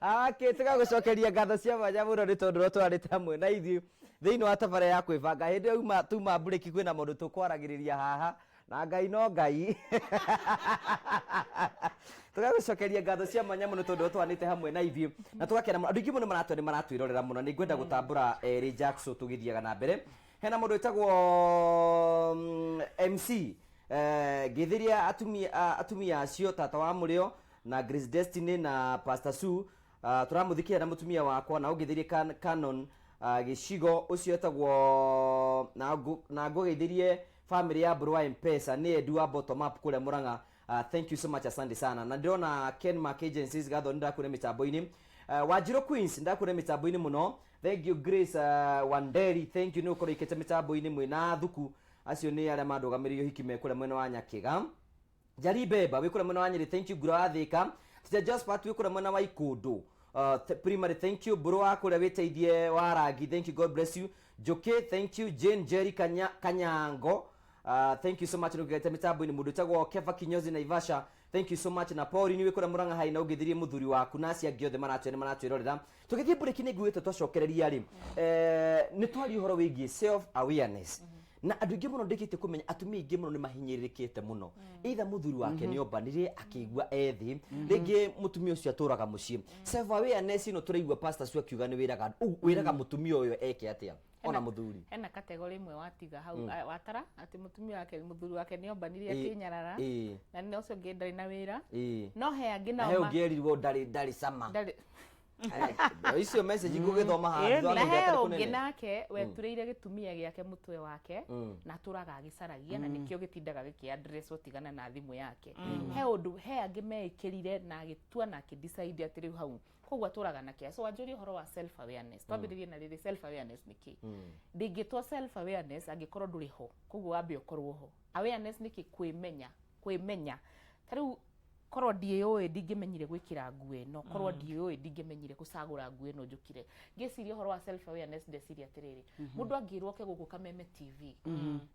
Ake tũgagũcokeria ngatho cia mwanya mũno nĩ tondũ no twarĩte hamwe na ithuĩ thĩinĩ wa tabarĩra ya kwĩbanga. Hĩndĩ ĩyo uma tuma mburĩki kwĩna maũndũ tũkwaragĩrĩria haha na Ngai no Ngai. Tũgagũcokeria ngatho cia mwanya mũno tondũ no twanĩte hamwe na ithuĩ na tũgakena mũno. Andũ aingĩ mũno maratwĩ nĩ maratwĩrorera mũno. Nĩ ngwenda gũtambũra erĩ Jackson tũgĩthiaga na mbere. Hena mũndũ wĩtagwo MC ngĩthĩria atumia atumia acio tata wa mũrĩo na Grace Destiny na Pastor Sue, tũramũthikĩrĩria na mũtumia wakwa na ũngĩthĩrie Canon gĩcigo ũcio etagwo na ngũgeithĩrie family ya Mbũrũ wa Mpesa nĩ Edu wa Bottom Up kũrĩa Mũrang'a. Thank you so much, asante sana. Na ndĩrona Ken Mark Agencies Gathoni ndakuona mĩtambo-inĩ, Wanjirũ Queens ndakuona mĩtambo-inĩ mũno, thank you. Grace Wanderi, thank you nĩ gũkorwo ikĩte mĩtambo-inĩ mwĩna thuku. Acio nĩ arĩa mandũgamĩrĩire ũhiki me kũrĩa mwena wa Nyakĩga. Njari Beba wĩ kũrĩa mwena wa Nyĩrĩ, thank you. Ngura wa Thĩka, Teacher Josephat wĩ kũrĩa mwena wa Ikũndũ primary, thank you. Mbũrũ wa kũrĩa wĩteithie wa rangi, thank you, God bless you. Njũkĩ, thank you. Jane Jerry Kanyango, thank you so much nĩ mĩtambo-inĩ. Mũndũ wĩtagwo Keva Kinyozi Naivasha, thank you so much. Na Pauline wĩ kũrĩa Mũrang'a hai na ũngĩthirie mũthuri waku na acio angĩ othe maratwĩ nĩ maratwĩrorera. Tũgĩthiĩ mburĩki nĩ nguĩte twacokereria rĩ, nĩ twaria ũhoro wĩgiĩ self awareness na andũ aingĩ mũno ndĩkĩtie kũmenya atumia aingĩ mũno nĩ mahinyĩrĩrĩkĩte mũno, either mũthuri wake nĩ ombanire akĩigua ethĩ rĩngĩ mũtumia ũcio atũraga mũciĩ. Self awareness ĩno tũraigua pastor cio akiuga nĩ wĩraga wĩraga mũtumia ũyũ eke atĩa ona mũthuri. Hena category ĩmwe watiga hau, watara atĩ mũtumia wake, mũthuri wake nĩ ombanire akĩnyarara na nĩ ũcio ũngĩ ndarĩ na wĩra. No he angĩ Na nao he ũngĩ erirwo ndarĩ cama. Ndarĩ. Icio message ngũgĩthoma haha thutha wa na kahinda he gatarĩ ũngĩ kũnene. Nake weturĩire gĩtumia gĩake mũtwe wake na atũraga agĩcaragia na nĩkĩo gĩtindaga gĩkĩ address tigana na thimũ yake. He ũndũ he angĩ meĩkĩrire na agĩtua na akĩ decide atĩ rĩu hau koguo atũraga na kĩa. So wanjũria ũhoro wa self awareness, twambĩrĩrie na rĩrĩ, self awareness nĩ kĩ? Ndĩngĩtwo self awareness angĩkorwo ndũrĩ ho. Koguo wambe ũkorwo ho. Awareness nĩ kĩ? Kwĩmenya. Kwĩmenya, ta rĩu korwo ndiĩũĩ ndingĩmenyire gwĩkĩra nguo ĩno, korwo ndiĩũĩ ndingĩmenyire gũcagũra nguo ĩno njũkire. Ngĩciria ũhoro wa self awareness, ndeciria atĩrĩrĩ, mũndũ angĩrwo oke gũkũ Kameme TV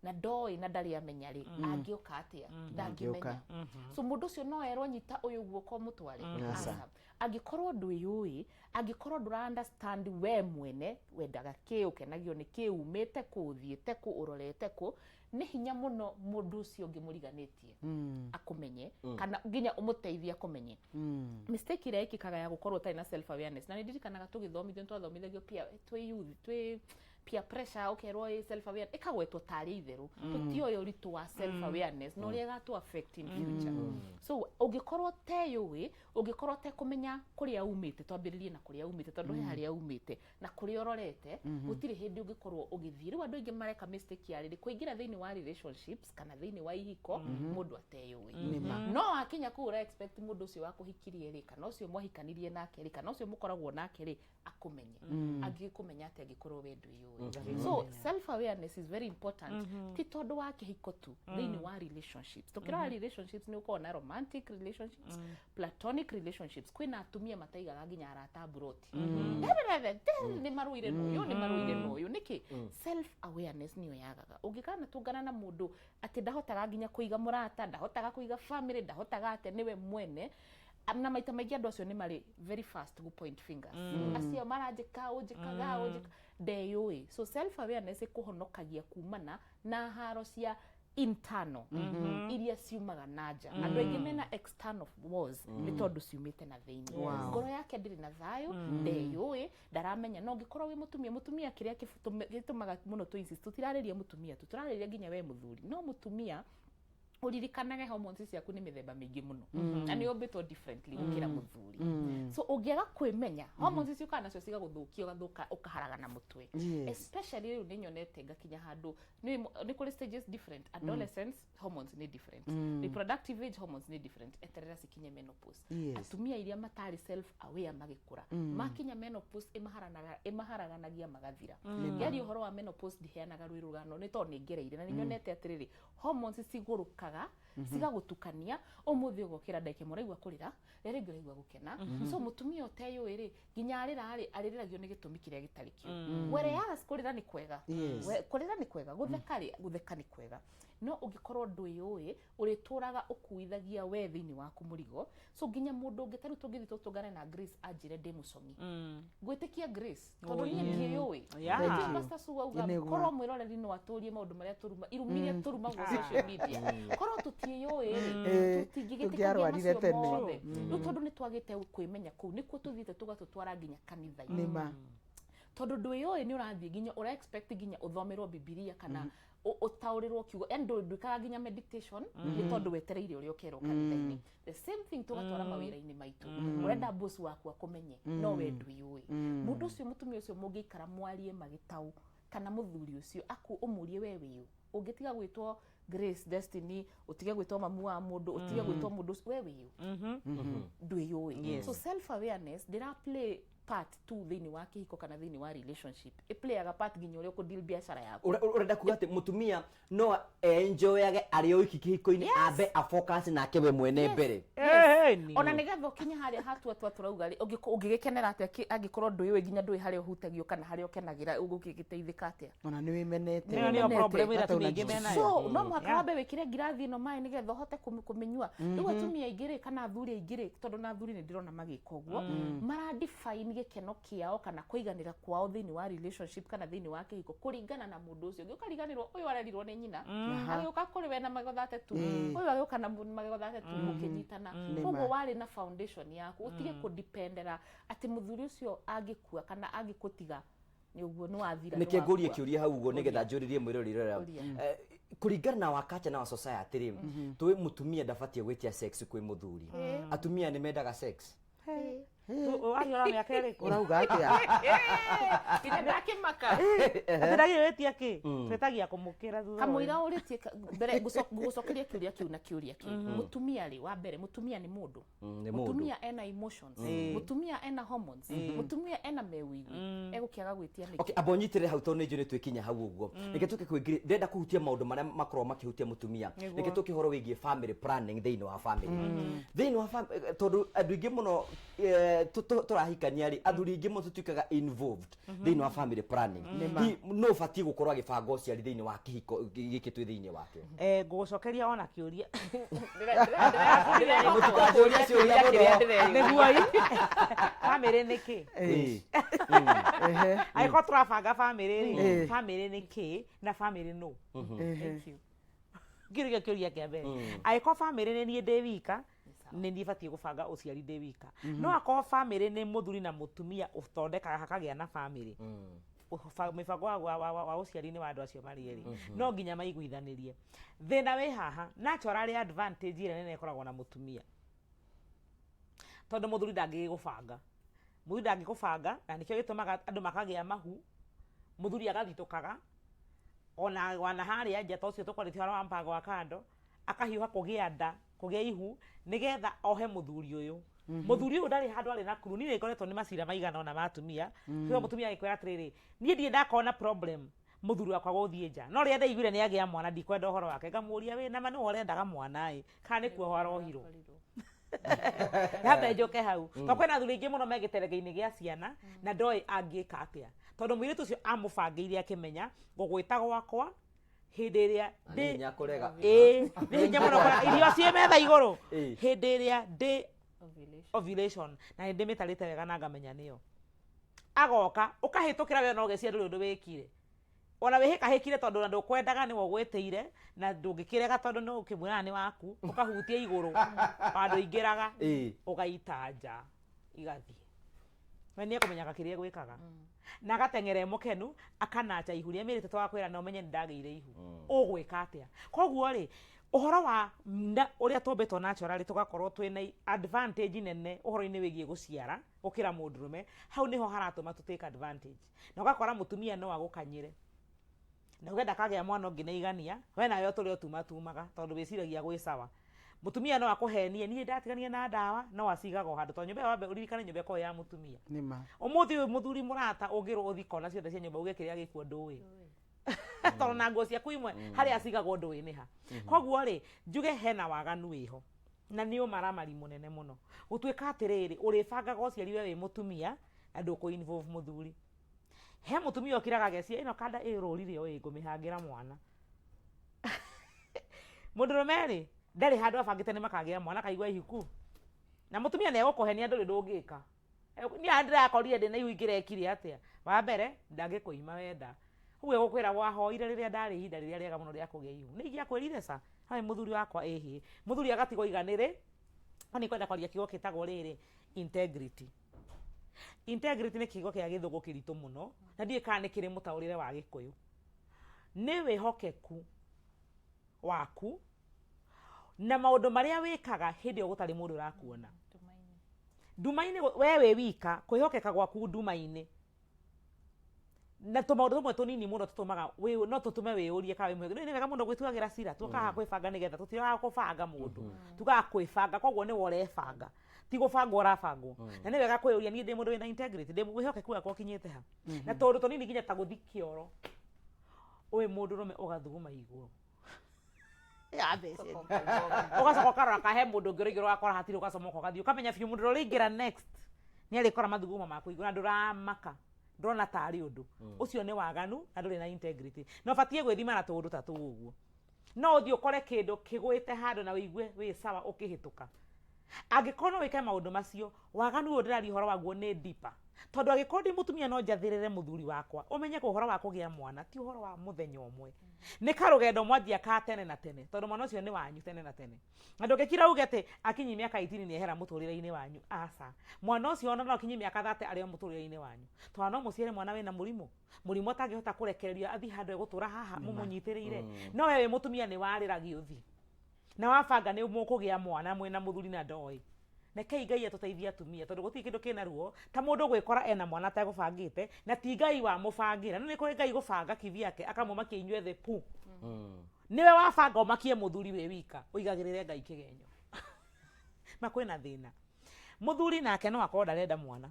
na ndoĩ na ndarĩ amenya rĩ, angĩũka atĩa? Ndangĩmenya. So mũndũ ũcio no erwo nyita ũyũ guoko mũtware? Aca. Angĩkorwo ndwĩyũĩ, angĩkorwo ndũra understand we mwene wendaga kĩ, ũkenagio nĩ kĩ, umĩte kũ, ũthiĩte kũ, ũrorete kũ, nĩ hinya mũno mũndũ ũcio ũngĩ mũriganĩtie akũmenye kana nginya ũmũteithie akũmenye. Mistake ĩrĩa ĩkĩkaga ya gũkorwo ũtarĩ na self awareness, na nĩ ndirikanaga tũgĩthomithio, nĩ twathomithagio peer, twĩ youth, twĩ peer pressure, ũkerwo ĩ self awareness ĩkagwetwo tarĩ itherũ. Tũtioĩ ũritũ wa self awareness na ũrĩa ĩgatũ affect in future. So ũngĩkorwo teyũĩ, ũngĩkorwo ũtekũmenya kũrĩa umĩte, twambĩrĩrie na kũrĩa umĩte, tondũ he harĩa umĩte na kũrĩa ũrorete, gũtirĩ hĩndĩ ũngĩkorwo ũgĩthiĩ. Rĩu andũ aingĩ mareka mistake ya rĩrĩ, kũingĩra thĩinĩ wa relationships kana thĩinĩ wa ihiko mũndũ ateyũĩ. No wakinya kũu ũra expect mũndũ ũcio wakũhikirie rĩ, kana ũcio mwahikanirie nake rĩ, kana ũcio mũkoragwo nake rĩ, akũmenye. Angĩkũmenya atĩ angĩkorwo we ndwĩyũĩ? So self awareness is very important, ti tondũ wa kĩhiko tu, thĩinĩ wa relationships. Tũkĩrora relationships, nĩ ũkoragwo na romantic relationships, platonic relationships. Kwĩna atumia mataigaga nginya arata mburoti, nĩ marũire na ũyũ, nĩ marũire na ũyũ. Nĩkĩ? Self awareness nĩyo yagaga. Ũngĩkana tũngana na mũndũ atĩ ndahotaga nginya kũiga mũrata, ndahotaga kũiga family, ndahotaga atĩa, nĩwe mwene. Na maita maingĩ andũ acio nĩ marĩ very fast to point fingers, acio maranjĩka ũnjĩkaga ũnjĩka, ndeyũĩ. So self awareness ĩkũhonokagia kumana na haro cia internal iria ciumaga na nja. Andũ aingĩ mena external wars nĩ tondũ ciumĩte na thĩinĩ. Ngoro yake ndĩrĩ na thayũ, ndeyũĩ, ndaramenya. No ũngĩkorwo wĩ mũtumia, mũtumia kĩrĩa gĩtũmaga mũno tũ insist, tũtirarĩria mũtumia tu, tũrarĩria nginya we mũthuri. No mũtumia ũririkanage hormones ciaku nĩ mĩthemba mĩingĩ mũno na nĩ ũmbĩtwo differently gũkĩra mũthuri. So ũngĩaga kwĩmenya, hormones ciũkaga nacio cigagũthũkia, ũgathũka, ũkaharagana mũtwe. Especially rĩu nĩ nyonete ngakinya handũ nĩ kũrĩ stages different. Adolescence hormones nĩ different, reproductive age hormones nĩ different, eterera cikinye menopause. Atumia iria matarĩ self aware magĩkũra, makinya menopause ĩmaharaganagia magathira. Ngĩaria ũhoro wa menopause ndiheanaga rwĩ rũgano, nĩ tondũ nĩ ngereire na nĩ nyonete atĩrĩrĩ, hormones cigũrũkaga cigagũtukania. Ũmũthĩ ũgokĩra ndagĩka ĩmwe ũraigua kũrĩra, rĩrĩa rĩngĩ ũraigua gũkena. So mũtumia ũteyũĩ rĩ, nginya arĩra rĩ, arĩrĩragio nĩ gĩtũmi kĩrĩa gĩtarĩ kĩo. Whereas kũrĩra nĩ kwega. Kũrĩra nĩ kwega, gũtheka rĩ, gũtheka nĩ kwega. No ũngĩkorwo ndwĩyũĩ, ũrĩtũraga ũkuithagia we thĩinĩ waku mũrigo. So nginya mũndũ ũngĩ, tarĩu tũngĩthiĩ tũtũngane na Grace anjĩre ndĩ mũcong'i, ngwĩtĩkia Grace tondũ niĩ ndiĩyũĩ. Thank Nĩkĩo Pastor Sue auga Nĩguo. korwo mwĩroreri no atũrie maũndũ marĩa tũruma, irumi iria tũrumagwo social media, korwo tũtiĩyũĩ rĩ, tũtingĩgĩtĩkagia Tũngĩarwarire macio tene. mothe. Rĩu tondũ nĩ twagĩte kwĩmenya kũu, nĩkuo tũthiĩte tũgatũtwara nginya kanitha-inĩ. Nĩma. Tondũ ndwĩyũĩ, nĩ ũrathiĩ nginya ũra expect nginya ũthomerwo Bibilia kana ũtaũrĩrwo kiugo, yani ndwĩkaga nginya meditation nĩ tondũ wetereire ũrĩa ũkerwo kanitha-inĩ. The same thing tũgatwara mawĩra-inĩ maitũ. Ũrenda boss waku akũmenye, no we ndwĩyũĩ. Mũndũ ũcio, mũtumia ũcio mũngĩikara mwarie magĩtaũ, kana mũthuri ũcio aku ũmũrie, we wĩũ? Ũngĩtiga gwĩtwo Grace Destiny, ũtige gwĩtwo mamu wa mũndũ, ũtige gwĩtwo mũndũ ũcio, we wĩũ? Ndwĩyũĩ. So self awareness ndĩra play part tu thĩinĩ wa kĩhiko kana thĩinĩ wa relationship, ĩplayaga part nginya ũrĩa ũkũdeal biacara yaku. Ũrenda kuga atĩ mũtumia no enjoyage arĩ o wiki kĩhiko-inĩ, ambe afocus nake we mwene mbere? Ĩni. Ona nĩgetha ũkinye harĩa hatua twa tũrauga rĩ, ũngĩgĩkenera atĩa angĩkorwo ndwĩũĩ, nginya ndũĩ harĩa ũhutagio kana harĩa ũkenagĩra, ũgũgĩteithĩka atĩa? Ona nĩ wĩmenete. Nĩyo nĩyo Wĩmenete. problem ĩrĩa Hata atumia aingĩ unajijua. menayo. So no mũhaka wambe wĩkĩre ngirathi ĩno maĩ nĩgetha ũhote kũmĩnyua. Rĩu atumia aingĩ rĩ, kana athuri aingĩ rĩ, tondũ na athuri nĩ ndĩrona magĩka ũguo, mara define gĩkeno kĩao kana kũiganĩra kwao thĩinĩ wa relationship kana thĩinĩ wa kĩhiko kũringana na mũndũ ũcio ũngĩ. Ũkariganĩrwo ũyũ arerirwo nĩ nyina, agĩũka kũrĩ we na magego 32, ũyũ agĩũka na magego 32, mũkĩnyitana. Koguo warĩ na foundation yaku, ũtige kũdependera atĩ mũthuri ũcio angĩkua kana angĩkũtiga nĩ ũguo nĩ wathira, nĩ Nĩkĩo ngũrie wakua. kĩũria hau ũguo nĩgetha njũrĩrie mwĩroreri ũrĩa. Ũria. Kũringana na wa culture na wa society rĩ, tũĩ mũtumia ndabatiĩ gwĩtia sex kwĩ mũthuri. Atumia nĩ mendaga sex? Waria mĩaka ĩrĩkũ? Ũrauga atĩa? Nginya ndakĩmaka. Atĩ ndagĩrĩ wĩtia kĩ twĩtagia kũmũkĩra thutha Kamũira ũrĩtie mbere ngũcokeria kĩũria kĩu na kĩũria kĩu, mũtumia rĩ, wa mbere mũtumia nĩ mũndũ. Nĩ mũndũ. Mũtumia ena emotions, mũtumia ena hormones, mũtumia ena mewĩigwi, egũkĩaga gwĩtia nĩkĩ? Okay, amba ũnyitĩrĩre hau tondũ nĩ njũĩ nĩ twĩkinya hau ũguo. Reke tũke kwĩ ndĩrenda kũhutia maũndũ marĩa makoragwo makĩhutia mũtumia. Reke tũke ũhoro wĩgiĩ family planning thĩinĩ wa family. Thĩinĩ wa tondũ andũ aingĩ mũno tũrahikania rĩ, athuri aingĩ mũno tũtuĩkaga involved thĩinĩ wa family planning. Hihi no ũbatiĩ gũkorwo agĩbanga ũciari thĩinĩ wa kĩhiko gĩkĩ twĩ thĩinĩ wakĩo? Ngũgũcokeria ona kĩũria. Mũtikanjũrie ciũria mũno. Nĩguo i bamĩrĩ nĩ kĩ? Angĩkorwo tũrabanga bamĩrĩ rĩ, bamĩrĩ nĩ kĩ na bamĩrĩ nũ? Thank you. Kĩu nĩkĩo kĩũria kĩa mbere. Angĩkorwo bamĩrĩ nĩ niĩ ndĩ wika, nĩ niĩ batiĩ gũbanga ũciari ndĩ wika. No akorwo bamĩrĩ nĩ mũthuri na mũtumia ũthondekaga hakagĩa na bamĩrĩ, mĩbango wa ũciari nĩ wa andũ acio marĩ erĩ, no nginya maiguithanĩrie. Thĩna wĩ haha, naturally advantage ĩrĩa nene ĩkoragwo na mũtumia, tondũ mũthuri ndangĩgĩgũbanga, mũthuri ndangĩgũbanga, na nĩkĩo gĩtũmaga andũ makagĩa mahu. Mũthuri agathitũkaga ona wana harĩa nja, ta ũcio tũkwarĩtie ũhoro wa mpango wa kando, akahiũha kũgĩa nda, kũgĩa ihu, nĩgetha ohe mũthuri ũyũ. Mũthuri ũyũ ndarĩ handũ arĩ na kuru. Niĩ nĩngoretwo nĩ macira maigana ona ma atumia. Kĩo mũtumia agĩkwĩra atĩrĩrĩ, niĩ ndirĩ ndakorwo na problem mũthuri wakwa gũthiĩ nja, no rĩrĩa ndaiguire nĩ agĩa mwana, ndikwenda ũhoro wake. Ngamũria, wĩ nama nĩwe ũrendaga mwana ĩ, kana nĩ kuohwo arohirwo? Nyambe njoke hau, to kwĩna athuri aingĩ mũno me gĩterenge-inĩ gĩa ciana na ndoĩ angĩka atĩa, tondũ mũirĩtu ũcio amũbangĩire akĩmenya ngũgwĩta gwakwa hĩndĩ ĩrĩa Na nĩ hinya kũrega. Ĩĩ, nĩ hinya mũno kũrega. Irio ciĩ metha igũrũ hĩndĩ ĩrĩa ndĩ Ovulation. Ovulation, na nĩ ndĩmĩtarĩte wega na ngamenya nĩyo agoka. Ũkahĩtũkĩra we no ũgeciria ndũrĩ ũndũ wĩkire, ona wĩhĩkahĩkire, tondũ ona ndũkwendaga, nĩwe ũgwĩtĩire na ndũngĩkĩrega, tondũ nĩ ũkĩmwĩraga nĩ waku. Ũkahutia igũrũ handũ ingĩraga, ũgaita nja igathiĩ. We nĩ ekũmenyaga kĩrĩa egwĩkaga na agateng'era e mũkenu, akanacha ihu rĩa mĩeri 3, agakwĩra na ũmenye nĩ ndagĩire ihu. Ũgwĩka atĩa? Koguo rĩ, ũhoro wa na ũrĩa tũmbĩtwo naturally, tũgakorwo twĩna advantage nene ũhoro-inĩ wĩgiĩ gũciara gũkĩra mũndũrũme. Hau nĩho haratũma tũ take advantage, na ũgakora mũtumia no agũkanyĩre na uge ndakagĩa mwana ũngĩ na igania. We nawe ũtũre ũtumatumaga tondũ wĩciragia gwĩ sawa. Mũtumia no akũhenie, niĩ ndatigania na ndawa, no acigaga o handũ, tondũ nyũmba ĩyo, wambe ũririkane, nyũmba ĩkoragwo ya mũtumia. Nĩma. Ũmũthĩ ũyũ mũthuri mũrata ũngĩrwo ũthi kona ciothe cia nyũmba uge kĩrĩa gĩkuo ndũĩ, tondũ na nguo ciaku imwe harĩa cigagwo ndũĩ nĩ ha. Koguo rĩ, njuge hena waganu wĩho na nĩ ũmaramari mũnene mũno gũtuĩka atĩrĩrĩ, ũrĩbangaga ũciari we wĩ mũtumia na ndũkũ involve mũthuri. He mũtumia ũkiraga agecia ĩno kanda ĩ rũri rĩo ĩ ngũmĩhangĩra mwana. Mũndũrũme rĩ, ndarĩ handũ abangĩte nĩ makagĩa mwana akaigua ihuku. Na mũtumia nĩ egũkũhenia ndũrĩ ndũngĩka. Niĩ haha ndĩrakorire ndĩna ihu ingĩrekire atĩa? Wa mbere, ndangĩkũima wenda. Ũguo egũkwĩra wahoire rĩrĩa ndarĩ ihinda rĩrĩa rĩega mũno rĩa kũgĩa ihu. Nĩ ingĩakwĩrire ca? Harĩ mũthuri wakwa ĩhĩ. Mũthuri agatigwo aiganĩrĩ, no nĩ ngwenda kwaria kiugo gĩtagwo rĩrĩ, integrity. Integrity nĩ kiugo kĩa gĩthũngũ kĩritũ mũno, na ndiũĩ kana nĩ kĩrĩ mũtaũrĩre wa gĩkũyũ. Nĩ wĩhokeku waku na maũndũ marĩa wĩkaga hĩndĩ ĩyo gũtarĩ mũndũ ũrakuona. Nduma-inĩ we wĩ wika, kwĩhokeka gwaku nduma-inĩ na tũmaũndũ tũmwe tũnini mũno tũtũmaga no tũtũme wĩyũrie kana wĩ mwĩhokeku. Nĩ wega mũno gwĩtuagĩra cira, tũkaga gwĩbanga nĩgetha tũtiroraga kũbanga mũndũ, tugaga kwĩbanga, koguo nĩwe ũrebanga, ti gũbangwo ũrabangwo. Na nĩ wega kwĩyũria niĩ ndĩ mũndũ wĩna integrity, ndĩ wĩhokeku wakwa ũkinyĩte ha? Na tũũndũ tũnini nginya ta gũthiĩ kĩoro, wĩ mũndũrũme ũgathuguma igũrũ ya beceni ũgacoka ũkarora ka he mũndũ ũngĩ ũraingĩra ũgakora hatirĩ ũgacomoka ũgathiĩ ũkamenya biũ mũndũ ũrĩa ũraingĩra next nĩ arĩkora mathugumo maku igũrũ na ndũramaka ndũrona tarĩ ũndũ ũcio nĩ waganu na ndũrĩ na integrity na ũbatiĩ gwĩthima na tũũndũ ta tũu ũguo no ũthiĩ ũkore kĩndũ kĩgwĩte handũ na wĩigue wĩ sawa ũkĩhĩtũka angĩkorwo no wĩke maũndũ macio waganu ũyũ ndĩraria ũhoro waguo nĩ deeper tondũ angĩkorwo ndĩ mũtumia no njathĩrĩre mũthuri wakwa ũmenye ko ũhoro wa kũgĩa mwana ti ũhoro wa mũthenya ũmwe nĩ karũgendo mwanjia ka tene na tene tondũ mwana ũcio nĩ wanyu tene na tene na ndũngĩkira uge atĩ akinyi mĩaka 18 nĩ ehera mũtũrĩre-inĩ wanyu aca mwana ũcio ona no akinyi mĩaka 30 arĩ o mũtũrĩre-inĩ wanyu tondũ no mũciare mwana wĩna mũrimũ mũrimũ atangĩhota kũrekererio athiĩ handũ egũtũra haha mũmũnyitĩrĩire no we wĩ mũtumia nĩ warĩra gĩũthi na wabanga nĩ mũkũgĩa mwana mwĩna mũthuri na ndoĩ rekei Ngai atũteithie atumia tondũ gũtirĩ kĩndũ kĩna ruo ta mũndũ gwĩkora ena mwana ategũbangĩte na ti Ngai wamũbangĩra no nĩ kũrĩ Ngai gũbanga kivyake akamũmakia inyuĩ pu nĩwe wabanga ũmakie mũthuri wĩ wika ũigagĩrĩre Ngai kĩgenyo ma kwĩna thĩna mũthuri nake no akorwo ndarenda mwana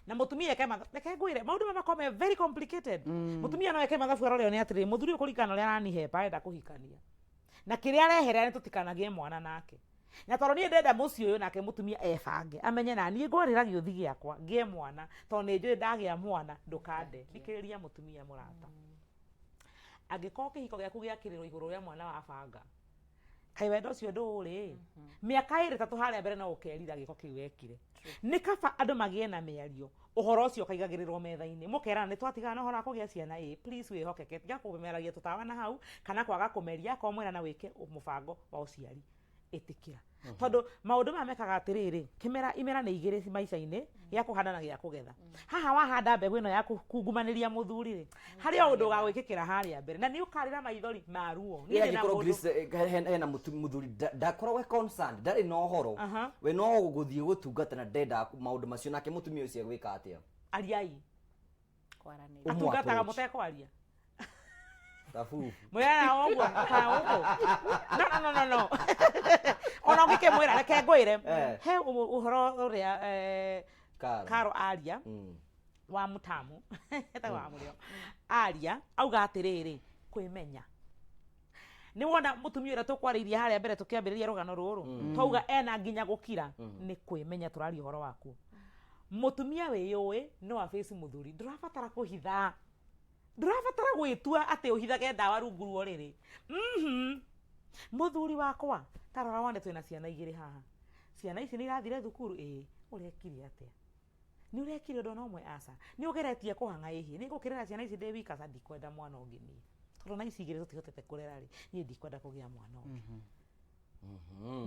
na mũtumia eke mathabu reke ngwĩre maũndũ maya makorwo me very complicated mũtumia no eke mathabu arore one atĩrĩrĩ mũthuri ũyũ kũringana na ũrĩa aranihepa arenda kũhikania na kĩrĩa areherera nĩ tũtikanagĩe mwana nake na tondũ niĩ ndenda mũciĩ ũyũ nake mũtumia ebange amenye na niĩ ngwarĩra gĩũthi gĩakwa ngĩe mwana tondũ nĩ njũĩ ndagĩa mwana ndũkande thikĩrĩria mũtumia mũrata angĩkorwo kĩhiko gĩaku gĩakĩrĩrwo igũrũ rĩa mwana wabanga kaĩ wendo ũcio ndũũrĩ mĩaka ĩrĩ tatũ harĩa mbere no ũkerira gĩko kĩu wekire nĩ kaba andũ magĩe na mĩario ũhoro ũcio ũkaigagĩrĩrwo metha-inĩ mũkerana nĩ twatigana na ũhoro wa kũgĩa ciana ĩ please wĩhokeke tiga kũmeragia tũtawa na hau kana kwaga kũmeria akorwo mwerana wĩke mũbango wa ũciari ĩtĩkĩra tondũ maũndũ maya mekaga atĩrĩrĩ kĩmera imera nĩ igĩrĩ maica-inĩ gĩa kũhanda na gĩa kũgetha haha wahanda mbegũ ĩno ya kungumanĩria mũthuri rĩ harĩ o ũndũ ũgagwĩkĩkĩra harĩa mbere na nĩ ũkarĩra maithori ma ruo Niĩ ndĩ na angĩkorwo mũndũ- Grace, hena mũthuri ndakoragwo e concerned ndarĩ na ũhoro we no gũthiĩ gũtungata na ndendaga maũndũ macio nake mũtumia ũcio egwĩka atĩa ariai Kwaranĩria. Ũmũ atungataga approach. mũtekwaria Tabubu. mwĩrana ũguo kana gũkũ no no no no no ona ũngĩkĩmwĩra reke ngwĩre he ũhoro ũrĩa Karo. Karo aria wa mũtamu etagwo wa mũrĩo aria auga atĩrĩrĩ kwĩmenya nĩ wona mũtumia ũrĩa tũkwarĩirie harĩa mbere tũkĩambĩrĩria rũgano rũrũ twauga ena nginya gũkira nĩ kwĩmenya tũraria ũhoro waku mũtumia wĩyũĩ no abace mũthuri ndũrabatara kũhitha ndũrabatara gwĩtua atĩ ũhithage ndawa rungu rwa ũrĩrĩ mũthuri wakwa tarora wone twĩna ciana igĩrĩ haha ciana ici nĩ irathire thukuru ĩĩ ũrekire atĩa nĩ ũrekire ũndũ ona ũmwe aca nĩ ũgeretie kũhang'a ĩhĩ nĩ ngũkĩrera ciana ici ndĩ wika aca ndikwenda mwana ũngĩ niĩ tondũ na ici igĩrĩ tũtihotete kũrera rĩ niĩ ndikwenda kũgĩa mwana ũngĩ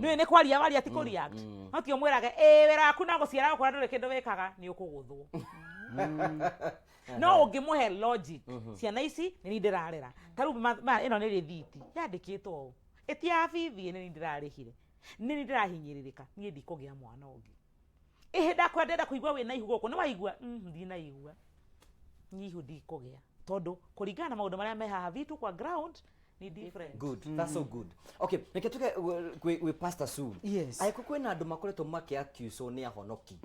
nĩũĩ nĩ kwaria waria ti kũ react no ti ũmwĩrage ĩĩ wĩra waku no gũciara gũkũra ndũrĩ kĩndũ wĩkaga nĩ ũkũgũthwo no ũngĩmũhe logic ciana ici nĩ niĩ ndĩrarera ta rĩu ĩno nĩ rĩthiti yandĩkĩtwo ũũ ĩti ya bithi nĩ niĩ ndĩrarĩhire nĩ niĩ ndĩrahinyĩrĩrĩka niĩ ndikũgĩa mwana ũngĩ ĩhĩ ndakwenda ndĩrenda kũigua wĩna ihu gũkũ nĩ waigua ndinaigua niĩ ihu ndikũgĩa tondũ kũringana na maũndũ marĩa me haha vitu kwa ground ni different Good. That's so good. Okay, reke tuke gwĩ Pastor Sue. Yes. Angĩkorwo kwĩna andũ makoretwo makĩ-accuse nĩ ahonoki.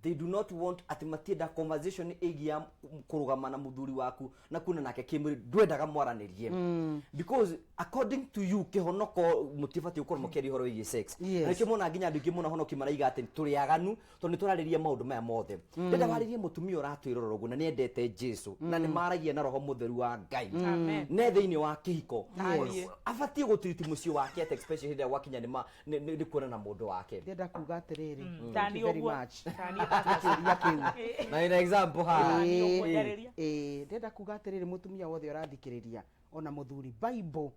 They do not want atĩ matienda conversation ĩgiĩ ya kũrũgama na mũthuri waku na kuona nake kĩmwĩrĩ ndwendaga mwaranĩrie. Because according to you kĩhonoko mũtibatiĩ gũkorwo mũkĩaria ũhoro wĩgiĩ sex. Yes. Na nĩkĩo mona nginya andũ aingĩ mũno ahonoki maraiga atĩ tũrĩ aganu tondũ nĩ tũrarĩria maũndũ maya mothe. Ndĩrenda warĩrie mũtumia ũratwĩrorera ũguo na nĩ endete Jesu na nĩ maragia na roho mũtheru wa Ngai. Amen. Ne thĩinĩ wa kĩhiko kĩhiko Yes. abatiĩ gũtiriti mũciĩ wake atĩa, especially hĩndĩ ĩrĩa gwakinya nĩ nĩ kuonana mũndũ wake? Ndĩrenda kuga atĩrĩrĩ, Ta thank niĩ you very ũguo. much. Ta niĩ Pastor Sue. Kĩũria kĩu. Na ina example haha. Niĩ ũguo Ĩĩ, njarĩria. ĩĩ, ndĩrenda kuga atĩrĩrĩ, mũtumia wothe ũrathikĩrĩria ona mũthuri, Bible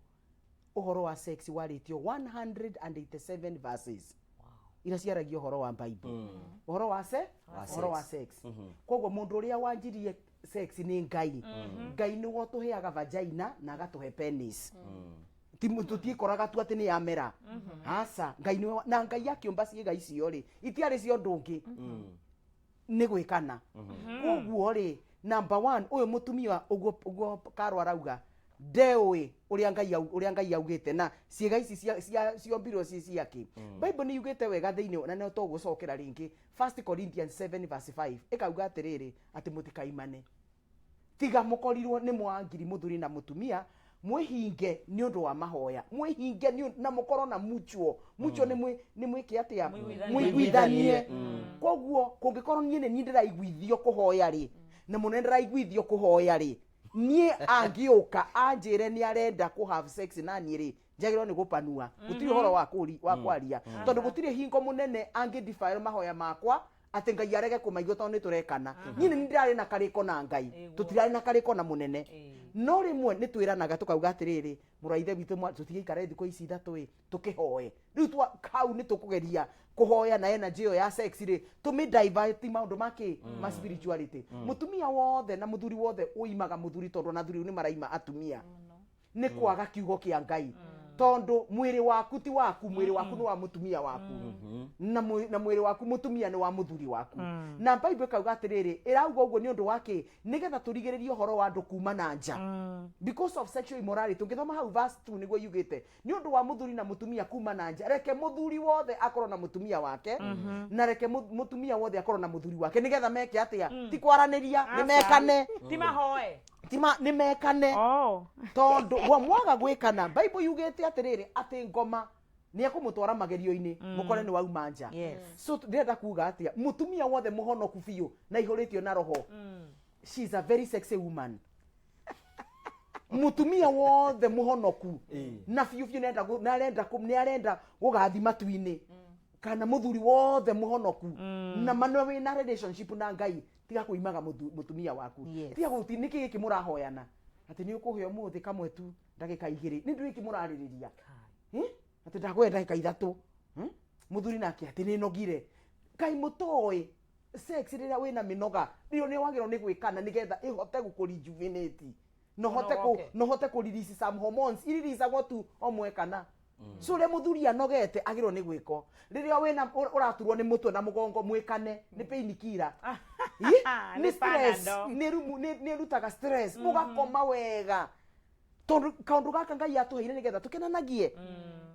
ũhoro wa sex warĩtio 187 verses iria ciaragia ũhoro wa Bible, ũhoro wa se ũhoro wa sex. Koguo mũndũ ũrĩa wanjirie sex nĩ Ngai. Ngai nĩwe ũtũheaga vagina na agatũhe penis. Ti tũtiĩkoraga tu atĩ nĩ yamera, aca. Ngai nĩwe na Ngai akĩũmba ciĩga icio rĩ, itiarĩ cia ũndũ ũngĩ, nĩ gwĩkana. Koguo rĩ, number one, ũyũ mũtumia ũguo ũguo Karo arauga ndeũĩ ũrĩa Ngai augĩte na ciĩga ici ciombirwo ci ciake. Bible nĩ yugĩte wega thĩinĩ na no tũgũcokera rĩngĩ First Corinthians 7 verse 5, ĩkauga atĩrĩrĩ, atĩ mũtikaimane tiga mũkorirwo nĩ mwangiri mũthuri na mũtumia mwĩhinge nĩ ũndũ wa mahoya, mwĩhinge na mũkorwo na mutual nĩ mwĩke atĩa? Mũiguithanie. Mũiguithanie. Koguo kũngĩkorwo niĩ nĩ niĩ ndĩraiguithio kũhoya rĩ, na mũnene ndĩraiguithio kũhoya rĩ, niĩ angĩũka anjĩre nĩ arenda kũ have sex na niĩ rĩ, njagĩrĩirwo nĩ gũpanua. Gũtirĩ ũhoro wa wa kwaria, tondũ gũtirĩ hingo mũnene angĩ defile mahoya makwa atĩ Ngai arege kũmaigua, tondũ nĩ tũrekana. Niĩ nĩ ndĩrarĩ na karĩko na Ngai, tũtirarĩ na karĩko na mũnene. No rĩmwe nĩ twĩranaga tũkauga atĩrĩrĩ, mũrũ wa ithe witũ, tũtigĩikare thikũ ici 3 ĩ, tũkĩhoe rĩu twa hau nĩ tũkũgeria kũhoya na energy ĩyo ya sex rĩ, tũmĩ divert maũndũ makĩ ma spirituality. Mũtumia wothe na mũthuri wothe ũimaga mũthuri, tondũ ona athuri nĩ maraima atumia, nĩ kwaga kiugo kĩa Ngai, tondũ mwĩrĩ waku ti waku, mwĩrĩ waku nĩ wa mũtumia waku, na mwĩrĩ waku mũtumia nĩ wa mũthuri waku. Na Bible ĩkauga atĩrĩrĩ, ĩrauga ũguo nĩ ũndũ wa kĩ? Nĩgetha tũrigĩrĩrie ũhoro wa andũ kuma na nja because of sexual immorality. Ũngĩthoma hau verse 2 nĩguo yugĩte nĩ ũndũ wa mũthuri na mũtumia kuma na nja. Reke mũthuri wothe akorwo na mũtumia wake, na reke mũtumia wothe akorwo na mũthuri wake, nĩgetha meke atĩa? Ti kwaranĩria, nĩ mekane. Ti mahoe. Ti nĩ mekane. Oh. Tondũ wa mwaga gwĩkana, Bible yugĩte atĩrĩrĩ, atĩ ngoma nĩ ekũmũtwara magerio-inĩ, mũkore nĩ wauma nja. So ndĩrenda kuga atĩa? Mũtumia wothe mũhonoku biũ na ihũrĩtio na roho, she is a very sexy woman. Mũtumia wothe mũhonoku na biũ biũ nĩ arenda gũgathi matu-inĩ, kana mũthuri wothe mũhonoku na manwe wĩna relationship na Ngai, tiga kũimaga mũtumia waku. Tiga gũti nĩkĩ gĩkĩ mũrahoyana atĩ nĩ ũkũhe ũmũthĩ kamwe tu ndagĩka 2? Nĩ ndũ gĩkĩ mũrarĩrĩria? Eh? Atĩ ndakũhe ndagĩka 3. Mũthuri nake atĩ nĩ nogire. Kaĩ mũtoĩ sex rĩrĩa wĩna mĩnoga rĩo nĩ wagĩrĩirwo nĩ gwĩkana nĩgetha ĩhote gũkũ rejuvenate na ũhote kũ Ũnogoke. na ũhote kũ release some hormones iriricagwo tu o mwekana. So ũrĩa mũthuri anogete agĩrĩirwo nĩ gwĩko rĩrĩa wĩna ũraturwo nĩ mũtwe na mũgongo, mwĩkane, nĩ pain killer. Ĩ? Nĩ Nĩ stress. Panadol. Nĩ ĩrutaga stress, mũgakoma wega, tondũ kaũndũ gaka Ngai atũheire nĩgetha tũkenanagie,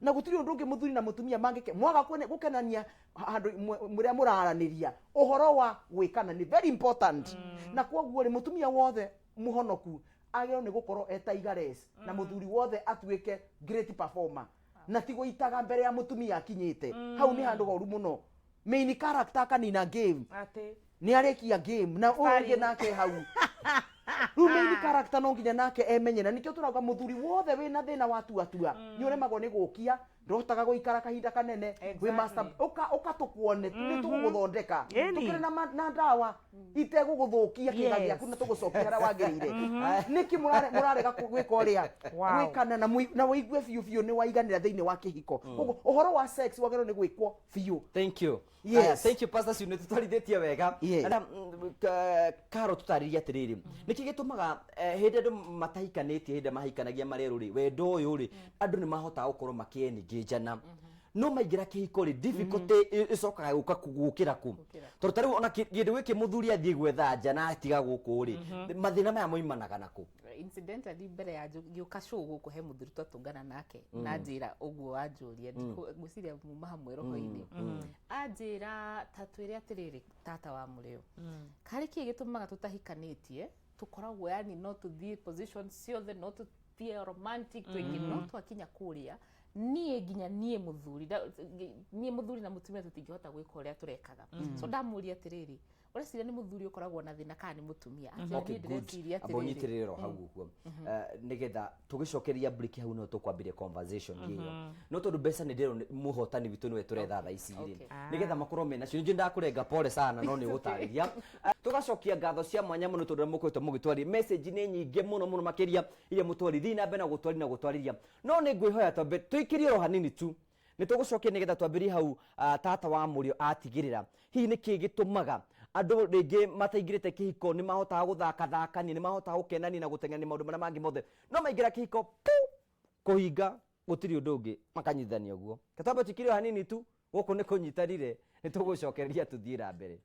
na gũtirĩ ũndũ ũngĩ mũthuri na mũtumia mangĩke mwaga gũkenania handũ mũrĩa mũraranĩria. Ũhoro wa gwĩkana nĩ very important, na koguo rĩ, mũtumia wothe mũhonoku agĩrĩirwo nĩ gũkorwo e tigeress, na mũthuri wothe atuĩke great performer, na ti gũitaga mbere ya mũtumia akinyĩte. Hau nĩ handũ horu mũno, main character akanina game. Atĩ Nĩ arĩkia game na ũyũ ũngĩ nake hau. Rĩu main character no nginya nake emenye, na nĩkĩo tũrauga mũthuri wothe wĩna thĩna wa tuatua, nĩ ũremagwo nĩ gũkia, ndũhotaga gũikara kahinda kanene wĩ master, ũka ũka tũkuone, nĩ tũgũgũthondeka. Tũkĩrĩ na ndawa itegũgũthũkia kĩga gĩaku na tũgũcokia harĩa wagĩrĩire. Nĩkĩ mũrarega gwĩka ũrĩa gwĩkana na wĩigue biũ biũ nĩ waiganĩra thĩinĩ wa kĩhiko? Koguo ũhoro wa sex wagĩrĩirwo nĩ gwĩkwo biũ. Thank you. Yes. Aya, thank you, Pastor Sue, nĩ tũtwarithĩtie wega. Na, Karo, tũtarĩrie atĩrĩrĩ, nĩkĩ gĩtũmaga hĩndĩ andũ matahikanĩtie, hĩndĩ mahikanagia marerũ rĩ, wendo ũyũ rĩ, andũ nĩ mahotaga gũkorwo makĩeningĩnjana, no maingĩra kĩhiko rĩ, difficulty ĩcokaga gũka gũkĩra kũ? Tondũ ta rĩu ona kĩndũ gĩkĩ mũthuri athiĩ gwetha nja na atiga gũkũ rĩ, mathĩna maya moimanaga nakũ? Incidentally, mbere ya ngĩũka show gũkũ, he mũthuri twatũngana nake na njĩra ũguo wanjũria. Ngwĩciria muma hamwe roho-inĩ. Anjĩra ta twĩre atĩrĩrĩ, tata wa mũrĩo, karĩ kĩ gĩtũmaga tũtahikanĩtie tũkoragwo, yani no tũthiĩ position ciothe, no tũthiĩ romantic twĩke, no twakinya kũrĩa niĩ nginya niĩ mũthuri niĩ mũthuri na mũtumia tũtingĩhota gwĩka ũrĩa tũrekaga? So ndamũria atĩrĩrĩ, Ũreciria nĩ mũthuri ũkoragwo na thĩna kana nĩ mũtumia? Actually, Okay, niĩ good. ndĩreciria Amba atĩrĩrĩ. ũnyitĩrĩre ro hau ũguo. Nĩgetha tũgĩcokeria break hau no tũkwambĩrĩria conversation ĩyo, no tondũ mbeca nĩ ndĩrona mũhotani witũ nĩwe tũretha thaa ici rĩ, nĩgetha makorwo menacio. Nĩnjũĩ ndakũrenga, pole sana, no nĩ ũgũtarĩria. Tũgacokia ngatho cia mwanya mũno tondũ ũrĩa mũkoretwo mũgĩtwaria message nĩ nyingĩ mũno mũno makĩria iria mũtwari thiĩ na mbere na gũtwari na gũtwarĩria, no nĩ ngwĩhoya twambe tũikĩrie oro hanini tu, nĩ tũgũcokia nĩgetha twambĩrie hau. Tata wa mũrĩo atigĩrĩra hihi nĩ kĩĩ gĩtũmaga andũ rĩngĩ mataingĩrĩte kĩhiko nĩ mahotaga gũthakathakania, nĩ mahotaga gũkenania na gũteng'erania maũndũ marĩa mangĩ mothe, no maingĩra kĩhiko pu kũhinga gũtirĩ ũndũ ũngĩ makanyitithania ũguo. Twambe tũikĩrie o hanini tu, gũkũ nĩ kũnyitanire, nĩ tũgũcokereria tũthiĩ na mbere.